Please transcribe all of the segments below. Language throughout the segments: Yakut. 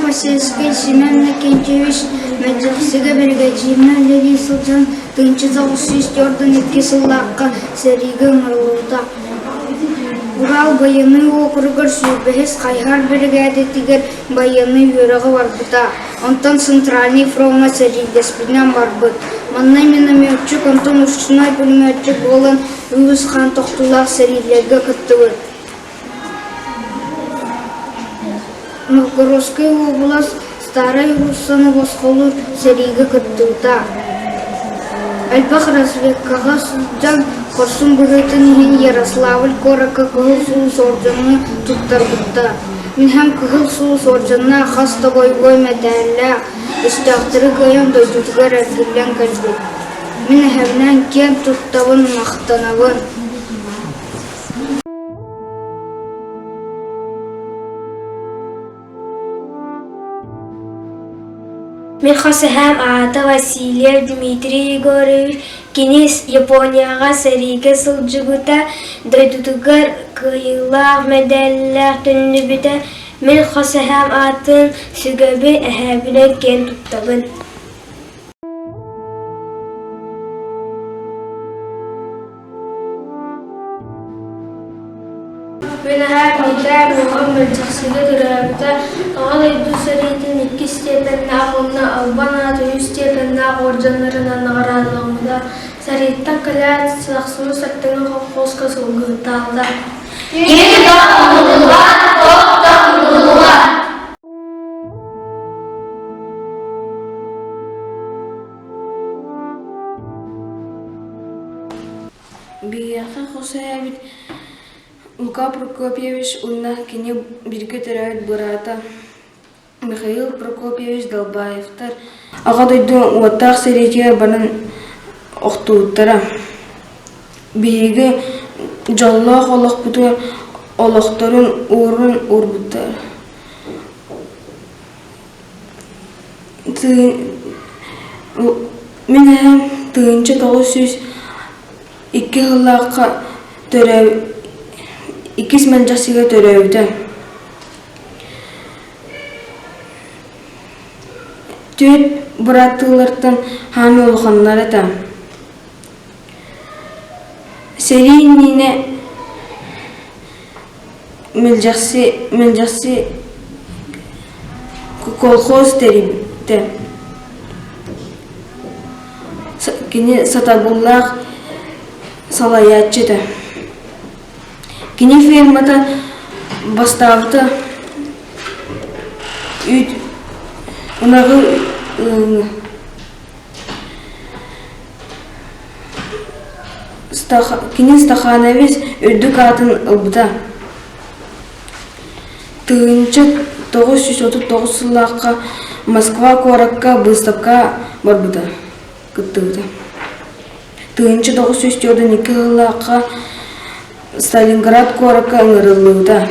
Посельскай Семен Иннокентьевич Мэлдьэхсигэ биригэдьииринэн үлэлии сылдьан 1942 сыллаахха сэриигэ ыҥырыллыбыта. Урал байыаннай уокуругар 25 хайыһар биригээдэтигэр байыаннай үөрэҕи барбыта. Онтон Центральнай фроҥҥа сэриилэспитинэн барбыт. Манна минометчик, онтон ручной пулеметчик буолан үгүс хаан тохтуулаах сэриилэргэ кыттыбыт. Новгородскай уобалас Старай Руссаны босхолуур сэриигэ кыттыбыта. Элбэх разведкаҕа сылдьан хорсун быһыытын иһин Ярославль куоракка Кыһыл Сулус ордены туттарбыта. Мин Кыһыл Сулус орденнаах хас да бойобуой мэтээллээх, өстөөхтөрү кыайан дойдутугар эргиллэн кэлбит. Мин эһэбинэн киэн туттабын, махтанабын. Мин хос эһээм аата Васильев Дмитрий Егорович, кини Японияҕа сэриигэ сылдьыбыта, дойдутугар кыайыылаах мэдээллээх төннүбүтэ. Мин хос эһээм аатын сүгэбин, эһээбинэн киэн туттабын. Мин эһээм Митээ Муоҕа Мэлдьэхсигэ төрөөбүтэ, Аҕа дойду сэриитин иккис степеннээх уонна Албан аат үһүс степеннээх уордьаннарынан наҕараадаламмыта. Сэрииттэн кэлээт, Сахсыны Сартаҥы колхозка сылгыһыттаабыта. Ким да умнуллубат, туох да умнуллубат. Биһиэхэ хос эһэбит Лука Прокопьевич уонна кини бииргэ төрөөбүт быраата Михаил Прокопьевич Далбаевтар Аҕа дойду уоттаах сэриитигэр баран охтубуттара. Биһиги дьоллоох олохпутугар олохторун уурун уурбуттара. Мин эһэм 1902 сыллаахха иккис Мэлдьэхсигэ төрөөбүтэ. Түөрт бырааттыылартан хаамыы улаханнара этэ. Сэрии иннинэ Мэлдьэхси Мэлдьэхси колхоз тэрийбитэ. Кини сатабыллаах салайааччы этэ. Кини фермата бастаабыта үүт ынаҕы Кини Стахановец үрдүк аатын ылбыта. 1939 сыллаахха Москва куоракка быыстапка барбыта, кыттыбыта. 1942 сыллаахха Сталинград куоракка ыҥырыллыбыта.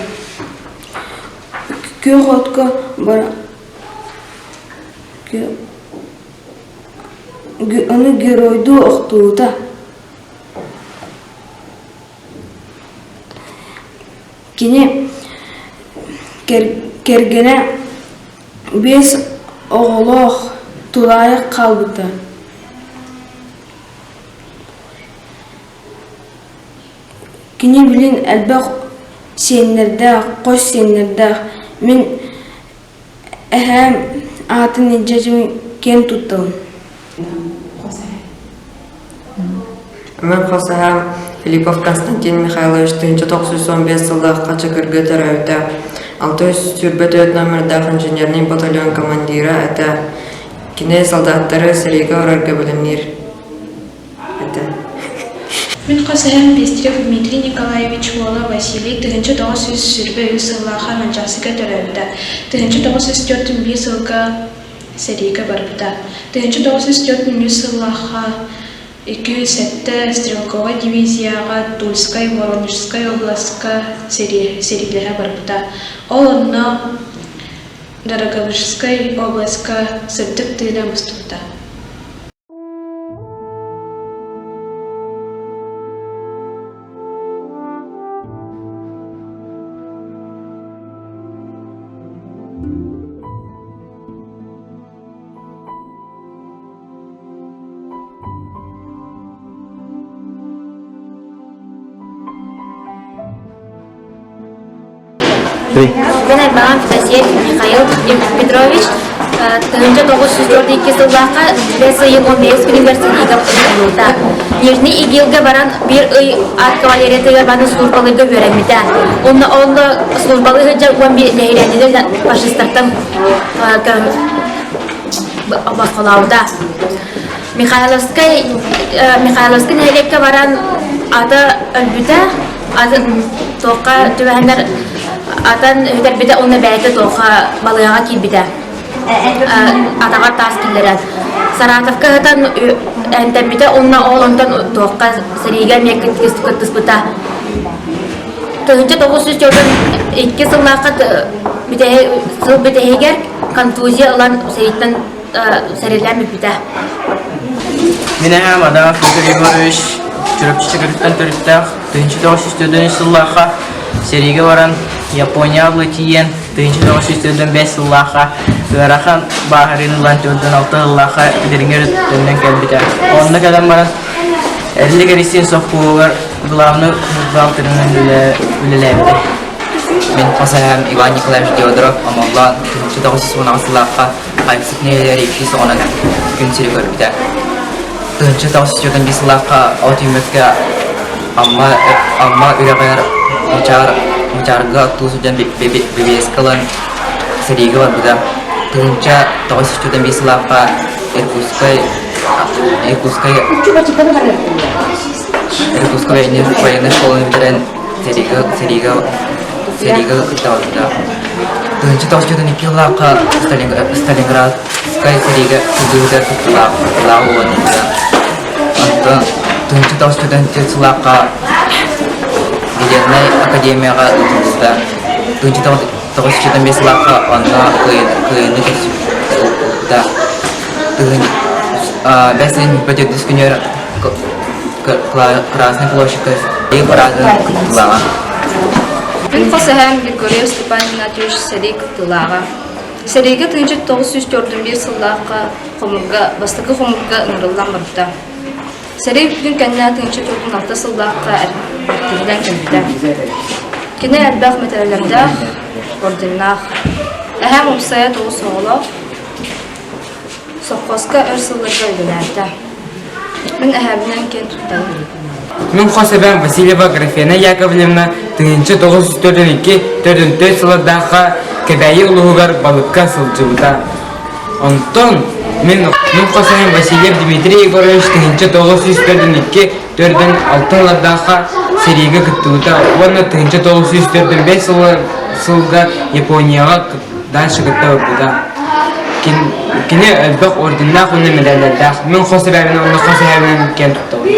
Күөх отко Ону геройдуу охтубута. Кини кэргэнэ биэс оҕолоох тулаайах хаалбыта. Кини билин элбэх сиэннэрдээх, хос сиэннэрдээх. Мин Эһээм аатын илдьэ киэн туттабын. Мин хос эһээм Филиппов Константин Михайлович 1915 сыллаахха Чакырга төрөөбүтэ. 624 номердаах инженерный батальон командира этэ. Кини солдаттары сэриигэ барарга бэлэмниир этэ. Мин хос эһэм Пестрев Дмитрий Николаевич уола Василий 1923 сыллаахха Мэлдьэхсигэ төрөөбүтэ. 1941 сылга сэриигэ барбыта. 1943 сыллаахха 207 стрелковай дивизияҕа Тульскай, Воронежскай областка сэриилэһэ барбыта. Ол онно Дороговижскай областка сырдык тыына быстыбыта. Мен аймаҕым Федосеев Михаил Петрович 1942 сыллаахха бэс ыйын 15 күнүгэр сэриигэ ыытыллыбыта. Нижний Игилгэ баран биир ый ат кавалериятыгар баны службалыырга үөрэммитэ. Онно онно службалыы сылдьар 11 нэһилиэнньэлэр фашистартан босхолообута. Михайловскай Михайловскай нэһилиэккэ баран ата өлбүтэ, атын туохха түбэһэннэр атан үтэрбитэ уонна бэйэтэ туохха балыыһаҕа киирбитэ. Атаҕар таас киллэрэн. Саратовка ыытан эмтэммитэ уонна ол онтон туохха сэриигэ эмиэ кыттыспыта. 1942 сыллаахха сыл бүтэһигэр контузия ылан сэрииттэн сэрилээн бүппүтэ. Мин эһээм Адам Петр Егорович Чурапчы Чакырыттан төрүттээх 1904 сыллаахха сэриигэ баран Японияҕа тиийэн 1945 сыллаахха ыарахан бааһырыыны ылан 46 сыллаахха Дириҥэр төннөн кэлбитэ. Онно кэлэн баран Эрилик Эристиин совхоһугар главный бухгалтерынан үлэлээбитэ. Мин хос эһээм Иван Николаевич Диодоров Омоллоон 1918 сыллаахха Хайсык нэһилиэгэр иккис оҕонон күн сири көрбүтэ. 1995 сыллаахха от үүммэккэ Амма, Амма үрэҕэр Мучаар, Мучаарга оттуу сылдьан бэбиэскэ ылан сэриигэ барбыта. 1995 сыллаахха Иркутскай Иркутскай Иркутскай военной, военной школаны бүтэрэн сэриигэ сэриигэ сэриигэ кытта барбыта. 1992 сыллаахха Сталинградскай сэриигэ сылдьыбыта кыттыылаах кыттыылаах буолан Онтон 1994 сыллаахха Военнай академияҕа ыытыллыбыта. 1995 сыллаахха онно кыайыыны көрсүбүтэ. Бэс ыйын төрдүс күнүгэр Красная площадька параадын кыттыылааҕа. Мин хос эһээм Григорьев Степан Игнатьевич сэрии кыттыылааҕа. Сэриигэ 1941 сыллаахха хомурга, бастакы хомурга ыҥырыллан барбыта. Сэрии бүтүн кэннэ 1946 сыллаахха эргиллэн кэлбитэ. Кини элбэх мэтээллэрдээх, орденнаах. Эһээм уопсайа тоҕус оҕолоох, Совхозка өр сылларга үлэлээтэ. Мин эһээбинэн киэн туттабын. Мин хос эбэм Васильева Графена Яковлевна 1942 төрүнтөй сылардаахха Кэбээйи улууһугар балыкка сылдьыбыта. Онтон мин, мин хос эһэм Васильев Дмитрий Егорович 1942 төрдөн алта сылардаахха сэриигэ кыттыбыта уонна 1945 сылга Японияҕа дальше кытта барбыта. Кини элбэх орденнаах уонна медаллардаах. Мин хос эбээбинэн уонна хос эһээбинэн киэн туттабын.